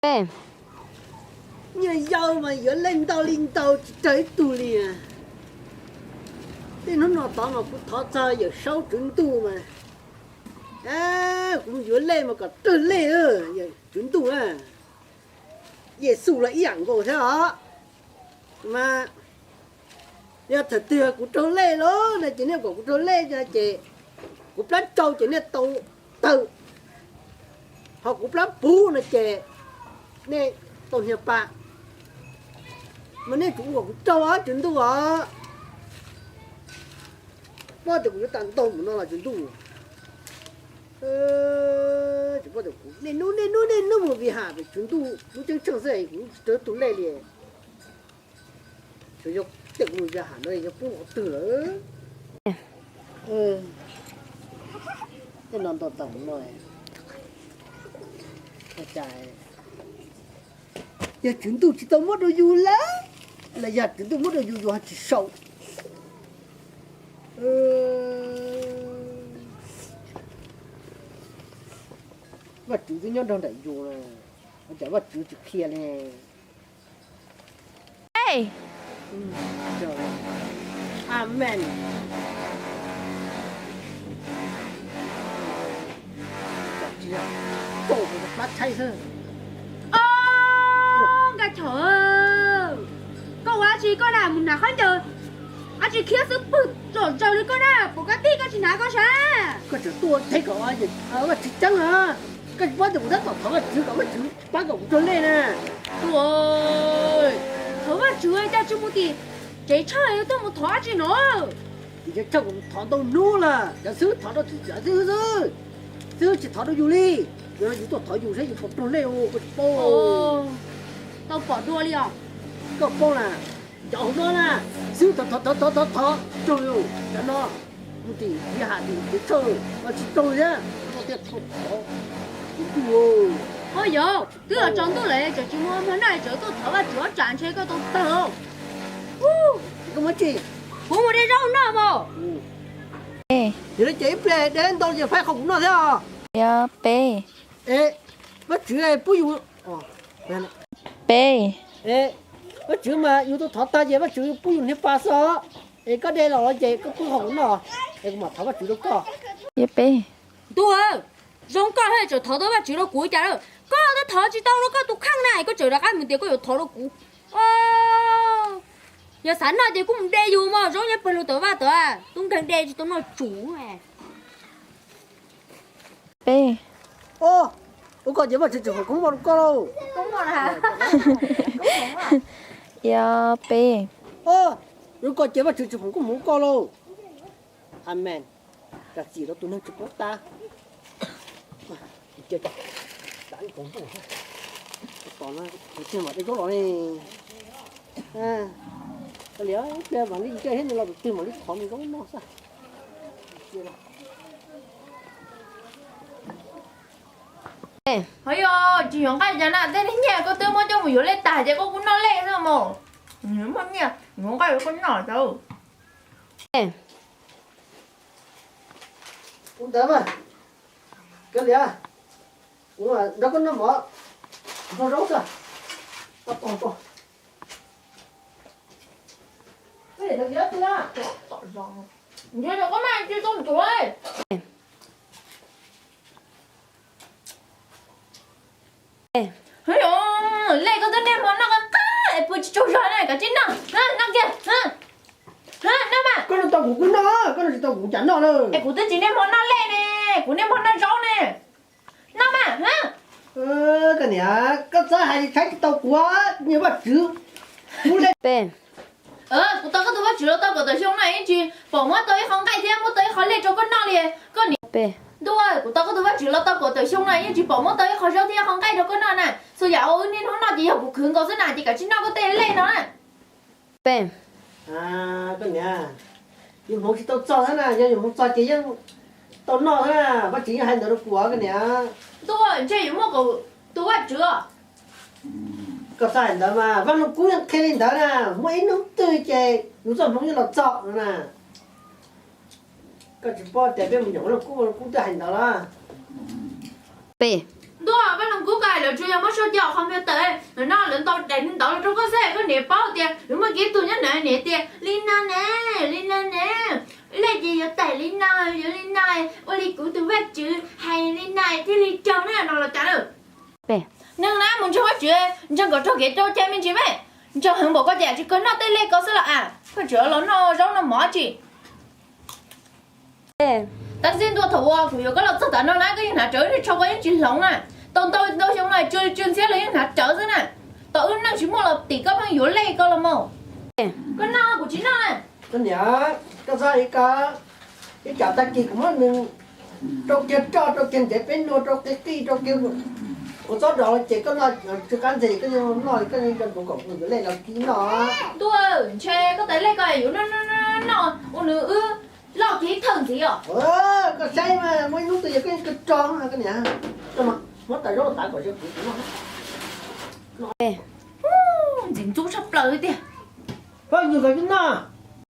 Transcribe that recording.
Peb, nyiaj yau mas yuav lej ntau li ntau tsis raug ib tug li. Tej hnub no tod mas kuv thov txog Yawm Saub Tswv Ntuj mas, kuv yuav lej mas kom raug lej, Tswv Ntuj na. Yexus los ib yam nkaus thiab os. Mas yog thaum twg kuv raug lej lawm no ces nej kom kuv raug lej no ces kuv plab tsau ces nej tau tawg, ho kuv plab puv no ces nej tau hnia pa. Mas nej tsum ua kom kuv raug os Tswv Ntuj os. Paub tias kuv yuav tau ntau mus no los Tswv Ntuj. Tsis paub tias kuv niaj hnub niaj hnub niaj hnub mus vij ham pem Tswv Ntuj lub ceeb tsheej xwb kuv tsis raug tus lej li. Xyov yog tej kuv mus vij ham no yog pub qhov twg lawm. Tej no ntau tau mus no, ua cas yog Tswv Ntuj tsis tau muab rau yus lawm, los yog Tswv Ntuj muab rau yus yus ho tsis sau. Vaj Tswv twb nyob nrog nraim yus, ua cas Vaj Tswv tsis qhia li. Amen. Plab tshaib xwb. Nkaj Chom, koj ua dab tsi koj na, mus hnav khaub ncaws dab tsi khiab xwb pwg zom zaws li koj na, pom koj tij koj tsis hnav koj sab. Koj tseem tuaj teb kom Vaj Tswv ceeb na, koj tsis paub tias kuv tab tom thov Vaj Tswv kom Vaj Tswv pab kom kuv raug lej na. Tuaj, thov Vaj Tswv cas tsis mus tim tsev tshaj yuav tuaj mus thov dab tsi no. Tsev tshaj kuv thov ntau hnub lawm, cov xwb thov rau txiv tsev xwb xwb, xwb tsis thov rau yus li. Yog no yus tuaj thov yus saib yus puas raug lej, koj tsis paub. Tau pom dua li os. Koj paub na, cov hauv no na, xwb thov thov thov thov thov raug yus, cov no mus tim vij ham tim tsev tshaj los tsis raug thiab. Ho yog twb los tsaus ntuj lawm tseem tsis muaj hmo noj, tseem tuaj thov Vaj Tswv ob tsam ntshe koj tau tawg. Koj muab tsi, kuv mus de zaub noj mog. Yog li ces ib pliag de ntau ces faib qhov kuv noj thiab os. Yog peb. Es Vaj Tswv pub yus, peb. Vaj Tswv mas yus tau thov tag ces Vaj Tswv pub yus hniav pas xwb os. Es koj de los los ces koj pub qhov kuv noj, es kuv mam thov Vaj Tswv rau koj. Yog peb. Ntuj, zoo koj thiaj tseem thov tau Vaj Tswv rau kuv cas lawm. Koj twb thov tsis tau rau koj tus kheej na, koj tseem rov qab mus tias koj yuav thov rau kuv. Yog xav noj ces kuj mus de yus mog, zoo nyob pawg lug tawm vaj tawm av, tub nkeeg de tsis tau noj tsum. Peb. Ua koj ces Vaj Tswv tseem foom koob mob rau koj lauj. Yog peb. Ua koj ces Vaj Tswv tseem foom koob hmoov rau koj lauj. Amen. Zam txim rau tus neeg tsis paub tab. Tos no tus twg mam de zaub los ne. Li pliag mam li nce thiab no los tus twg mam li thov nws zaub noj xwb. Ho yog tsis yuav nqaij cas na, tej niag nyiaj koj twb muab coj mus yuav lej tag ces koj kuj noj lej xwb mog. Muaj nyiaj yuav nqaij koj noj tau. Ua ntawd mas, kawg liam, kuv nrog koj noj mov, nrog zaub xwb. Ntshe koj maj tsis tau ntuav. Lej koj twb niaj hmo noj qab qab es pw tsis tsaug zog na, kav tsij noj, noj kiag, noj mas. Koj noj tau kuv kuj noj, koj noj tsis tau kuv cas noj lawm. Es kuv twb tsis niaj hmo noj lej ne, kuv niaj hmo noj zaub ne. Noj mas. Koj niam, koj txhob hais li, tshaib tsis tau kuv, niag Vaj Tswv. Peb. Kuv tos koj tus Vaj Tswv los tau kaum tawm xyoo no yeej tsis pom muab tau ib qho nqaij thiab muab tau ib qho lej rau koj noj li. Koj niam. Peb. Ntuj, kuv tos koj tus Vaj Tswv los tau kaum tawm xyoo no yeej tsis pom muab tau ib qho zaub thiab ib qho nqaij rau koj noj na. Txhua yam uas wb niaj hnub noj ces yog kuv khwv nkaus xwb na, ces kav tsij noj koj tej lej no na. Peb. Koj niam, yus hmoov tsis tau txog xwb na, yog yus hmoov txog ces yeej tau noj xwb na, Vaj Tswv yeej hais ntawd rau kuv os koj niam. Ntuj, ntshe yuav muaj kaum tus Vaj Tswv. Koj txhob hais ntawd mas, Vaj Lug Kub yeej qhia li ntawd na, muaj ib hnub twg ces yus txoj hmoov yeej los txog no na. Koj tsis paub tias peb mus nyob Vaj Lug Kub, Vaj Lug Kub twb hais ntawd los. Peb. Ntuj, Vaj Loos Kub, koj hais lawv tsuas yog muab sau cia hauv computer, lawv no lawv ntaus daim ntawv los rau koj xwb, koj niam paub tias lawv muaj kev tug nyob na, niam tias li no ne, li no ne, lej ces yuav tawm li no, yuav li no, ua li kuv tus Vajtswv hais li no thiaj li raug na no los cas na. Neeg na mus ntseeg Vajtswv, ntseeg kom raug kev cai me ntsis mas, ntseeg heev npaum koj cas tsis kawg noj tej lej ko xwb los as, koj tseem los noj zaub noj mov tsi. Tab sis ntuj, thaum uas kuv yuav koj los txog tav no na, koj yeej hnav rawv, tsho koj yeej tsis hloov na. Tau ntau ntau xyoo no tsw tsw ntxhiab los yeej hnav rawv xwb na. Tau wb neej tsis muaj los tim koj pheej yuav lej ko los mas. Koj noj, kuv tsis noj na. Koj niam, koj txhob ib kab, ib tsam tag kis kuv muab nws rau kiag roj, rau kiag ntev peb nua, rau kiag qij, rau kiag ua txob dos ces koj noj tsw qab ntxeg, koj noj koj nco ntsoov kom kuv yuav lej los kib noj. Ntuj, ntshe koj tais lej ko yuav noj noj ua nws wb loj kiag ib thawj ntxiv os. Koj saib mas, muaj ib hnub twg yog koj yeej kawg rog koj niam. Muab tas zaub tav kom kuv noj. Ntxim ntxub tshaj plaws tiag. Koj nws kom kuv noj.